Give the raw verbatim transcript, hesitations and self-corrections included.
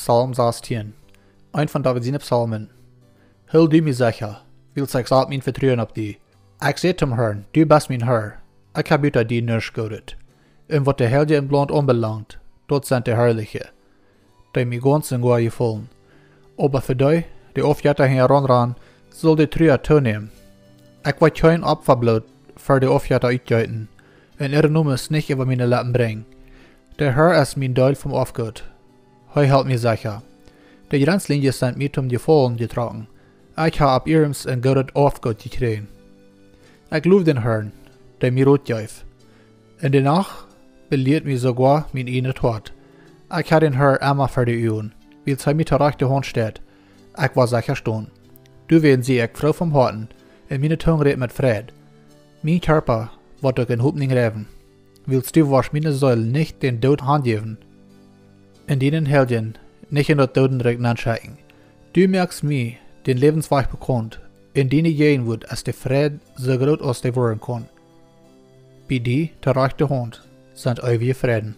Psalm sastien. Een von David siene Psalmen. Hool du mie secha, wiels ekj sat mien Vetruen opp die. Ekj säd tom Herrn: Du best mien Herr. Ekj hab buta die nuscht Goodet. Un waut de Heilje em Launt aunbelangt, daut sent de Harliche, dee mie gaunz un goa jefaulen. Oba fa dee, dee Aufjetta hinjaraun rannen, saul de Trua toonämen. Ekj woa kjeen Opfabloot fa de Aufjetta utjeeten, un äare Nomes nich äwa miene Leppen brinjen. De Herr es mien Deel vom Aufgoot. Hee helt mie secha. De Jrenslinjes sent mie tom Jefaulen jetrocken. Ekj hab opp äarem een goodet Aufgoot jekjräajen. Ekj low dän Herrn, dee mie Rot jeef. Enne Nacht belieed mie soogoa mien ieejnet Hoat. Ekj hab dän Herr emma ver de Uagen, wiels hee mie to rajchte Haunt steit. Ekj woa secha stonen. Doawäajen sie ekj froo vom Hoaten, un miene Tung rät met Freid. Mien Kjarpa woat uk en Hopninj räwen, wiels du woascht miene Seel nich dän Doot hanjäwen, un dienen Heiljen nich en daut Doodenrikj nenschekjen. Du moakst mie dän Läwenswajch bekaunt, un diene Jäajenwuat es de Freid soo groot aus dee woaren kaun. Bie die to rajchte Haunt sent eewje Freiden.